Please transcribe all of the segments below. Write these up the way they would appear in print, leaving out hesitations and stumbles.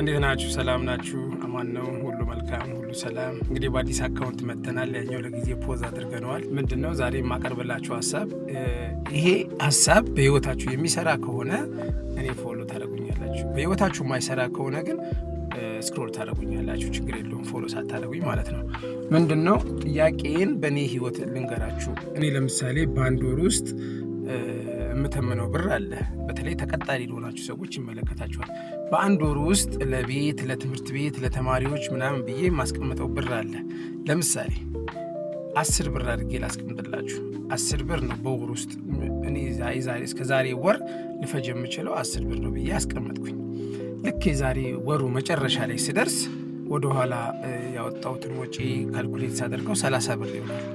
እንዴት ናችሁ? ሰላም ናችሁ? አማን ነው፣ ሁሉ መልካም፣ ሁሉ ሰላም። እንግዲህ በአዲስ account መጥተናል። ያኛው ለጊዜ pause አድርገነዋል። ምንድን ነው ዛሬ የማቀርብላችሁ ሀሳብ? ይሄ ሀሳብ በህይወታችሁ የሚሰራ ከሆነ እኔ follow ታደርጉኛላችሁ። በህይወታችሁ የማይሰራ ከሆነ ግን scroll ታደርጉኛላችሁ። ችግር የለውም follow ሳታደርጉኝ ማለት ነው። ምንድን ነው ጥያቄን በእኔ ህይወት ልንገራችሁ። እኔ ለምሳሌ በአንድ ወር ውስጥ የምተምነው ብር አለ። በተለይ ተቀጣሪ ለሆናችሁ ሰዎች ይመለከታችኋል። በአንድ ወር ውስጥ ለቤት፣ ለትምህርት ቤት፣ ለተማሪዎች ምናምን ብዬ የማስቀምጠው ብር አለ። ለምሳሌ 10 ብር አድርጌ ላስቀምጥላችሁ። 10 ብር ነው በወር ውስጥ እኔ ዛሬ እስከ ዛሬ ወር ልፈጅ የምችለው 10 ብር ነው ብዬ አስቀመጥኩኝ። ልክ የዛሬ ወሩ መጨረሻ ላይ ስደርስ ወደኋላ ያወጣሁትን ወጪ calculate ሳደርገው 30 ብር ይሆናል።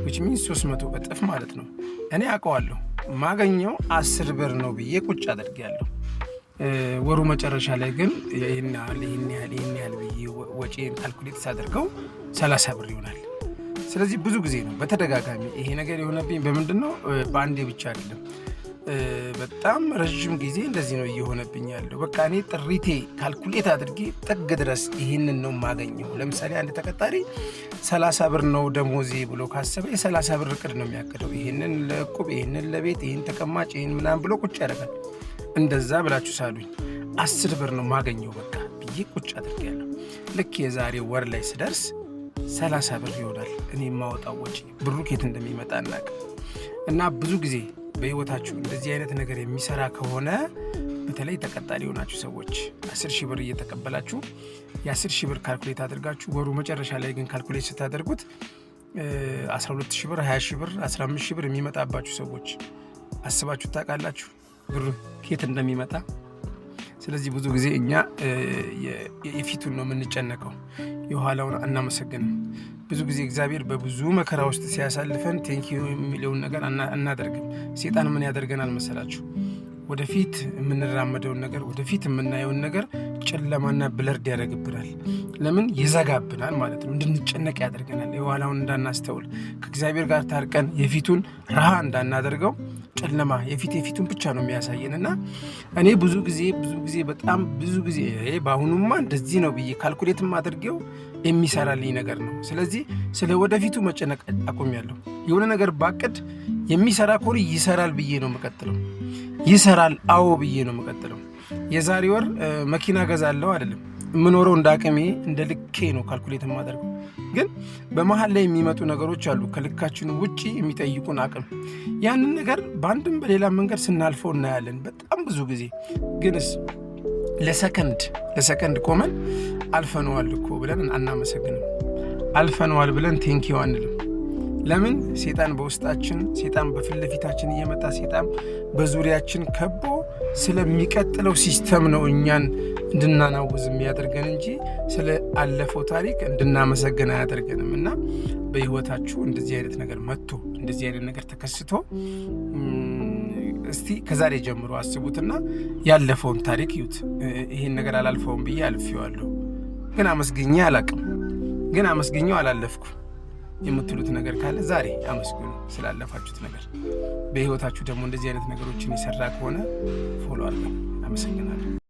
Which means 300 እጥፍ ማለት ነው። እኔ አውቀዋለሁ ማገኘው 10 ብር ነው ብዬ ቁጭ አድርጌያለሁ። ወሩ መጨረሻ ላይ ግን ይህን ያህል፣ ይህን ያህል፣ ይህን ያህል ብዬ ወጪን calculate ሳደርገው 30 ብር ይሆናል። ስለዚህ ብዙ ጊዜ ነው በተደጋጋሚ ይሄ ነገር የሆነብኝ። በምንድን ነው? በአንዴ ብቻ አይደለም። በጣም ረዥም ጊዜ እንደዚህ ነው እየሆነብኝ ያለው። በቃ እኔ ጥሪቴ calculate አድርጌ ጥግ ድረስ ይህንን ነው የማገኘው። ለምሳሌ አንድ ተቀጣሪ 30 ብር ነው ደሞዜ ብሎ ካሰበ የ30 ብር እቅድ ነው የሚያቅደው። ይህንን ለእቁብ፣ ይህንን ለቤት፣ ይህን ተቀማጭ፣ ይህን ምናምን ብሎ ቁጭ ያደርጋል። እንደዛ ብላችሁ ሳሉኝ፣ 10 ብር ነው ማገኘው በቃ ብዬ ቁጭ አድርጌያለሁ። ልክ የዛሬ ወር ላይ ስደርስ 30 ብር ይሆናል እኔ የማወጣው ወጪ። ብሩ ከየት እንደሚመጣ አናውቅም። እና ብዙ ጊዜ በህይወታችሁ እንደዚህ አይነት ነገር የሚሰራ ከሆነ፣ በተለይ ተቀጣሪ የሆናችሁ ሰዎች፣ 10,000 ብር እየተቀበላችሁ የ10,000 ብር calculate አድርጋችሁ ወሩ መጨረሻ ላይ ግን calculate ስታደርጉት 12,000 ብር፣ 20,000 ብር፣ 15,000 ብር የሚመጣባችሁ ሰዎች አስባችሁ ታውቃላችሁ ብሩ ከየት እንደሚመጣ? ስለዚህ ብዙ ጊዜ እኛ የፊቱን ነው የምንጨነቀው፣ የኋላውን አናመሰግንም። ብዙ ጊዜ እግዚአብሔር በብዙ መከራ ውስጥ ሲያሳልፈን thank you የሚለውን ነገር አናደርግም። ሴጣን ምን ያደርገናል መሰላችሁ? ወደፊት የምንራመደውን ነገር፣ ወደፊት የምናየውን ነገር ጨለማና blurred ያደርግብናል። ለምን ይዘጋብናል ማለት ነው። እንድንጨነቅ ያደርገናል። የኋላውን እንዳናስተውል፣ ከእግዚአብሔር ጋር ታርቀን የፊቱን ረሃ እንዳናደርገው ጨለማ የፊት የፊቱን ብቻ ነው የሚያሳየን። እና እኔ ብዙ ጊዜ፣ ብዙ ጊዜ፣ በጣም ብዙ ጊዜ በአሁኑማ እንደዚህ ነው ብዬ calculate ም አድርጌው የሚሰራልኝ ነገር ነው። ስለዚህ ስለ ወደፊቱ መጨነቅ አቁሜያለሁ። የሆነ ነገር ባቅድ የሚሰራ ከሆነ ይሰራል ብዬ ነው የምቀጥለው። ይሰራል አዎ ብዬ ነው የምቀጥለው። የዛሬ ወር መኪና ገዛለሁ አይደለም፣ የምኖረው እንደ አቅሜ እንደ ልኬ ነው calculate የማደርገው። ግን በመሀል ላይ የሚመጡ ነገሮች አሉ ከልካችን ውጪ የሚጠይቁን አቅም። ያንን ነገር በአንድም በሌላ መንገድ ስናልፈው እናያለን በጣም ብዙ ጊዜ። ግንስ ለሰከንድ ለሰከንድ ቆመን አልፈነዋል እኮ ብለን አናመሰግንም። አልፈነዋል ብለን thank you አንልም። ለምን? ሴጣን በውስጣችን፣ ሴጣን በፊት ለፊታችን እየመጣ፣ ሴጣን በዙሪያችን ከቦ ስለሚቀጥለው system ነው እኛን እንድናናውዝ የሚያደርገን እንጂ ስለ አለፈው ታሪክ እንድናመሰግን አያደርገንም። እና በህይወታችሁ እንደዚህ አይነት ነገር መጥቶ፣ እንደዚህ አይነት ነገር ተከስቶ፣ እስቲ ከዛሬ ጀምሮ አስቡትና ያለፈውን ታሪክ እዩት። ይሄን ነገር አላልፈውም ብዬ አልፌዋለሁ፣ ግን አመስግኜ አላቅም፣ ግን አመስግኜው አላለፍኩም የምትሉት ነገር ካለ ዛሬ አመስግኑ ስላለፋችሁት ነገር። በህይወታችሁ ደግሞ እንደዚህ አይነት ነገሮችን የሰራ ከሆነ follow አድርገን። አመሰግናለሁ።